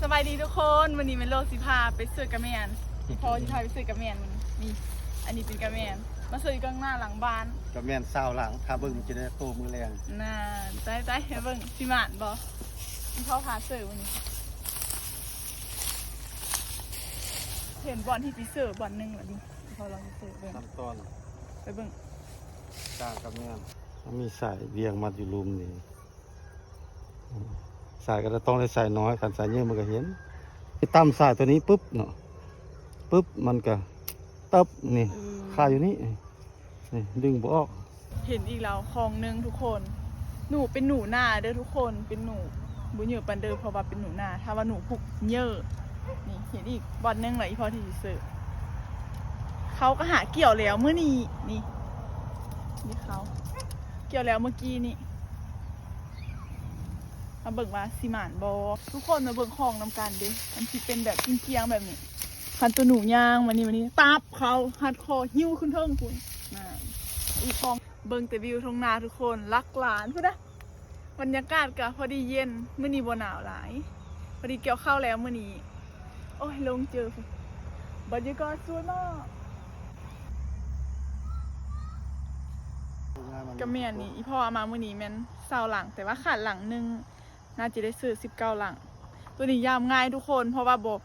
ສະບາຍດີທຸກຄົນ ມື້ນີ້ແມ່ນໂລຊິພາໄປເສີກກະແມນ ພໍ່ຊິພາໄປເສີກກະແມນມື້ນີ້. ນີ້ ອັນນີ້ເປັນກະແມນ ມາເສີກຢູ່ກາງໜ້າຫຼັງບ້ານ ກະແມນຊາວຫຼັງ ຖ້າເບິ່ງມັນຈະໄດ້ໂຕມື້ແລງ. ນາ ໄຕໆ ໃຫ້ເບິ່ງຊິໝານບໍ່? ພໍ່ພາເສີກມື້ນີ້ ເຫັນບ່ອນທີ່ຊິເສີກບ່ອນໜຶ່ງລະນີ້ ພໍ່ລອງເສີກເບິ່ງ ຂັ້ນຕອນ ໄປເບິ່ງ ກາງກະແມນ ມັນມີສາຍວຽງມັດຢູ່ລຸ່ມນີ້. ສາຍກໍຕ້ອງໄດ້ສາຍນ້ອຍ ຄັນສາຍເຍີ້ວມັນກໍເຫັນ. ໄປຕຳສາຍຕົວນີ້ປຶບເນາະ ປຶບ ມັນກໍຕຶບ ນີ້ ອືມ ຄາຢູ່ນີ້ ນີ້ ດຶງບໍ່ອອກ. ເຫັນອີກແລ້ວຂອງໜຶ່ງທຸກຄົນ ໜູ ເປັນໜູນາເດີທຸກຄົນ ເປັນໜູບໍ່ເຍີະປານເດີ ເພາະວ່າເປັນໜູນາ ຖ້າວ່າໜູພຸກເຍີະ. ນີ້ ເຫັນອີກບ່ອນໜຶ່ງລະ ອີ່ພໍ່ທີ່ຊິເສີກ ເຂົາກໍຫາກ່ຽວແລ້ວມື້ນີ້ ນີ້ ນີ້ເຂົາກ່ຽວແລ້ວມື້ກີ້ນີ້. ມາເບິ່ງວ່າຊິໝານບໍ່ ທຸກຄົນມາເບິ່ງຂອງນຳກັນເດ້ ມັນຊິເປັນແບບກ້ຽງໆແບບນີ້. ຄັນຕົວໜູຍ່າງມານີ້ ມານີ້ ຕັບເຂົາ ຮັດຄໍ ຫິ້ວຂຶ້ນເທິງພຸ້ນ ນາ ອີກຂອງ. ເບິ່ງແຕ່ວິວທົ່ງນາທຸກຄົນ ຫຼັກລ້ານພຸ້ນນະ. ບັນຍາກາດກໍພໍດີເຢັນ ມື້ນີ້ບໍ່ໜາວຫຼາຍ ພໍດີກ່ຽວເຂົ້າແລ້ວມື້ນີ້. ໂອ້ຍ ລົງເຈີພຸ້ນ ບັນຍາກາດສວຍມາກ. ກະແມ່ນນີ້ ອີ່ພໍ່ເອົາມາມື້ນີ້ແມ່ນຊາວຫຼັງ ແຕ່ວ່າຂາດຫຼັງໜຶ່ງ ໜ້າຈະໄດ້ເສີກສິບເກົ້າຫຼັງ. ຕົວນີ້ຢາມງ່າຍທຸກຄົນ ເພາະວ່າບໍ່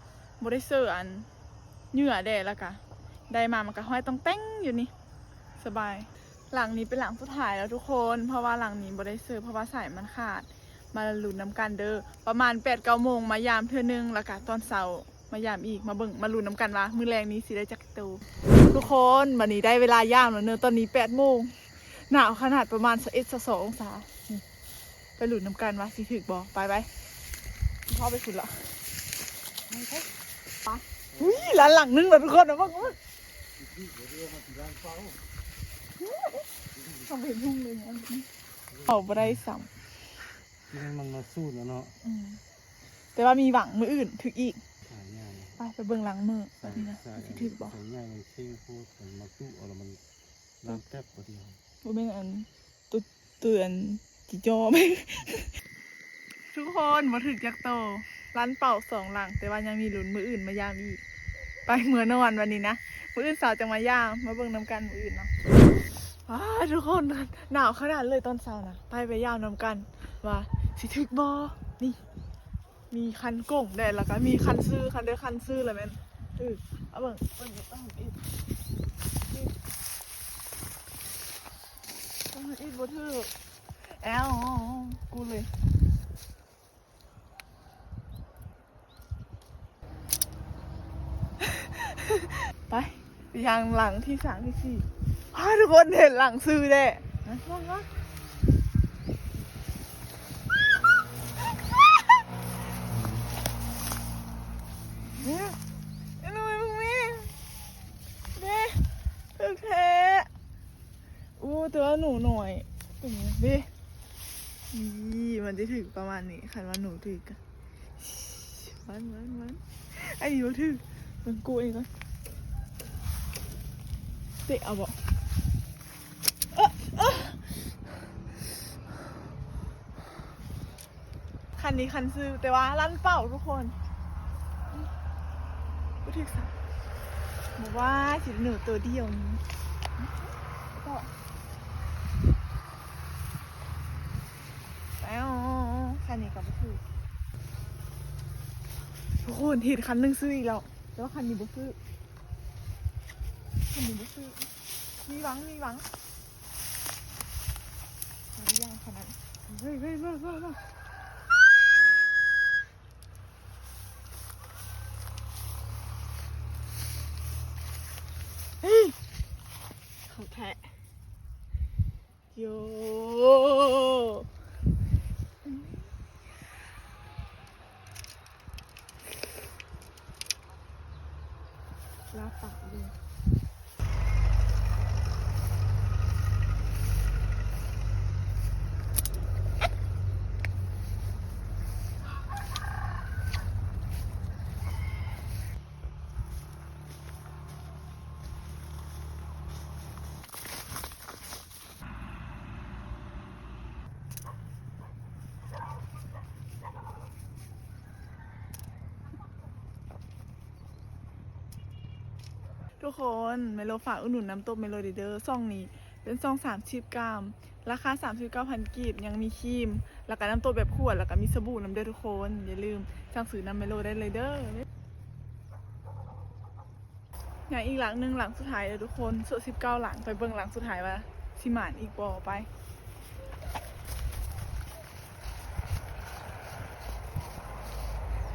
ບໍ່ໄດ້ເສີກອັນເຫຍື່ອແດ່ ແລ້ວກະໄດ້ມາ ມັນກະຫ້ອຍຕ່ອງແຕ່ງຢູ່ນີ້ ສະບາຍ. ຫຼັງນີ້ເປັນຫຼັງສຸດທ້າຍແລ້ວທຸກຄົນ ເພາະວ່າຫຼັງນີ້ບໍ່ໄດ້ເສີກ ເພາະວ່າສາຍມັນຂາດ. ມາລຸ້ນນຳກັນເດີ ປະມານແປດເກົ້າໂມງມາຢາມເທື່ອໜຶ່ງ ແລ້ວກະຕອນເຊົ້າມາຢາມອີກ. ມາເບິ່ງ ມາລຸ້ນນຳກັນວ່າມື້ແລງນີ້ຊິໄດ້ຈັກໂຕ. ທຸກຄົນ ບັດນີ້ໄດ້ເວລາຢາມແລ້ວເນີ ຕອນນີ້ແປດໂມງ ໜາວຂະໜາດ ປະມານຊາວເອັດ ຊາວສອງອົງສາ. ໄປລຸ້ນນຳກັນວ່າຊິຖືກບໍ່. ໄປ ໄປ ພໍ່ໄປພຸ້ນລະ ໄປ ໄປ. ອຸ້ຍ ລ້ານຫຼັງໜຶ່ງລະທຸກຄົນ ເບິ່ງ ເບິ່ງ ເຂົາເຫັນຫຸ່ມເລີຍ ເຂົ້າບໍ່ໄດ້ຊ້ຳ. ທີ່ນັ້ນມັນມາສູນແລ້ວເນາະ ອືມ ແຕ່ວ່າມີຫວັງ ມື້ອື່ນຖືກອີກ. ໄປ ໄປເບິ່ງຫຼັງມື້ ສາຍ ນີ້ນະ ສາຍ ຊິຖືກບໍ່? ສາຍໃຫຍ່ມັນເຄັ່ງໂພດ ມັນມາຕຸເອົາແລ້ວມັນ ລ້ານແຕັບບໍ່ດຽວ ບໍ່ແມ່ນອັນ ໂຕ ໂຕອັນຈິຈໍ້. ທຸກຄົນ ບໍ່ຖືກຈັກໂຕ ລັນເປົ້າສອງຫຼັງ ແຕ່ວ່າຍັງມີລຸ້ນ ມື້ອື່ນມາຢາມອີກ. ໄປ ເມືອນອນວັນນີ້ນະ ມື້ອື່ນເຊົ້າຈັ່ງມາຢາມ ມາເບິ່ງນຳກັນມື້ອື່ນເນາະ. ອ້າ ທຸກຄົນ ໜາວຂະໜາດເລີຍຕອນເຊົ້ານະ. ໄປ ໄປຢາມນຳກັນວ່າຊິຖືກບໍ່ ນີ້. ມີຄັນກົງແດ່ ແລ້ວກໍມີຄັນຊື່ ຄັນເດີຄັນຊື່ລະແມ່ນ ເອີ ເອົາເບິ່ງ ເບິ່ງອີກ ເບິ່ງອີກ ເບິ່ງອີກ ບໍ່ຖືກ ແອວ ກູເລີຍ. ໄປ ໄປທາງຫຼັງທີ່ສາມ ທີ່ສີ່. ອ້າ ທຸກຄົນເຫັນຫຼັງຊື່ແດ່ ມາ ມາ ມາ. ເອີ ເອີ ເບິ່ງແມ່ ເດ້ ຖືກແທ້. ໂອ້ ແຕ່ວ່າໜູນ້ອຍ ເປັນຫຍັງເດ້ ນີ້ ມັນຈະຖືກປະມານນີ້ ຄັນວ່າໜູຖືກກະ ມັນ ມັນ ມັນ ອັນນີ້ບໍ່ຖືກ ເບິ່ງກູອັນນີ້ກ່ອນ ເຕະເອົາບໍ່ ເອີ ເອີ ຄັນນີ້ຄັນຊື່ ແຕ່ວ່າລັນເປົ້າທຸກຄົນ ບໍ່ຖືກຊ້ຳ ບໍ່ວ່າຊິໜູໂຕດຽວນີ້ ກໍ ແລ້ວ ຄັນນີ້ກໍບໍ່ຖືກ ທຸກຄົນ ເຫັນຄັນໜຶ່ງຊື່ອີກແລ້ວ ແຕ່ວ່າຄັນນີ້ບໍ່ຊື່ ຄັນນີ້ບໍ່ຊື່ ມີຫວັງ ມີຫວັງ. ເຮີ້ຍ ເຂົ້າແທ້ ໂຢ. ລາບປາກເລີຍ. ເ ທຸກຄົນ ເມໂລຝາກອຸດໜູນນ້ຳຕົບເມໂລເດີ ຊ່ອງນີ້ເປັນຊ່ອງສາມສິບກຣາມ ລາຄາສາມສິບເກົ້າພັນກີບ ຍັງມີຄຣີມ ແລ້ວກະນ້ຳຕົບແບບຂວດ ແລ້ວກະມີສະບູ່ນຳເດີທຸກຄົນ. ຢ່າລືມສັ່ງຊື້ນຳເມໂລໄດ້ເລີຍເດີ. ຍັງອີກຫຼັງໜຶ່ງ ຫຼັງສຸດທ້າຍເດີທຸກຄົນ ໂຊະສິບເກົ້າຫຼັງ ໄປເບິ່ງຫຼັງສຸດທ້າຍວ່າຊິໝານອີກບໍ່. ໄປ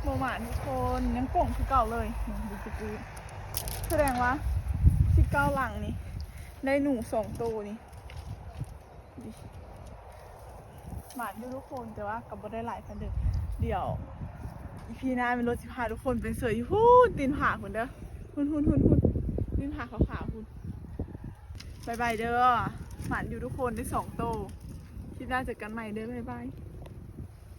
ບໍ່ໝານທຸກຄົນ ຍັງປົ່ງຄືເກົ່າເລີຍ. ສະແດງວ່າສິບເກົ້າຫຼັງນີ້ ໄດ້ໜູສອງໂຕນີ້. ໝານຢູ່ທຸກຄົນ ແຕ່ວ່າກໍບໍ່ໄດ້ຫຼາຍປານໃດ. ດຽວອີພີໜ້າເມໂລຊິພາທຸກຄົນໄປເສີດຢູ່ພຸ້ນ ຕີນຜາພຸ້ນເດີ ພຸ້ນໆໆໆ ຕີນຜາຂາວໆພຸ້ນ. ບາຍບາຍເດີ ໝານຢູ່ທຸກຄົນ ໄດ້ສອງໂຕ. ຄລິບໜ້າເຈີກັນໃໝ່ເດີ ບາຍບາຍ.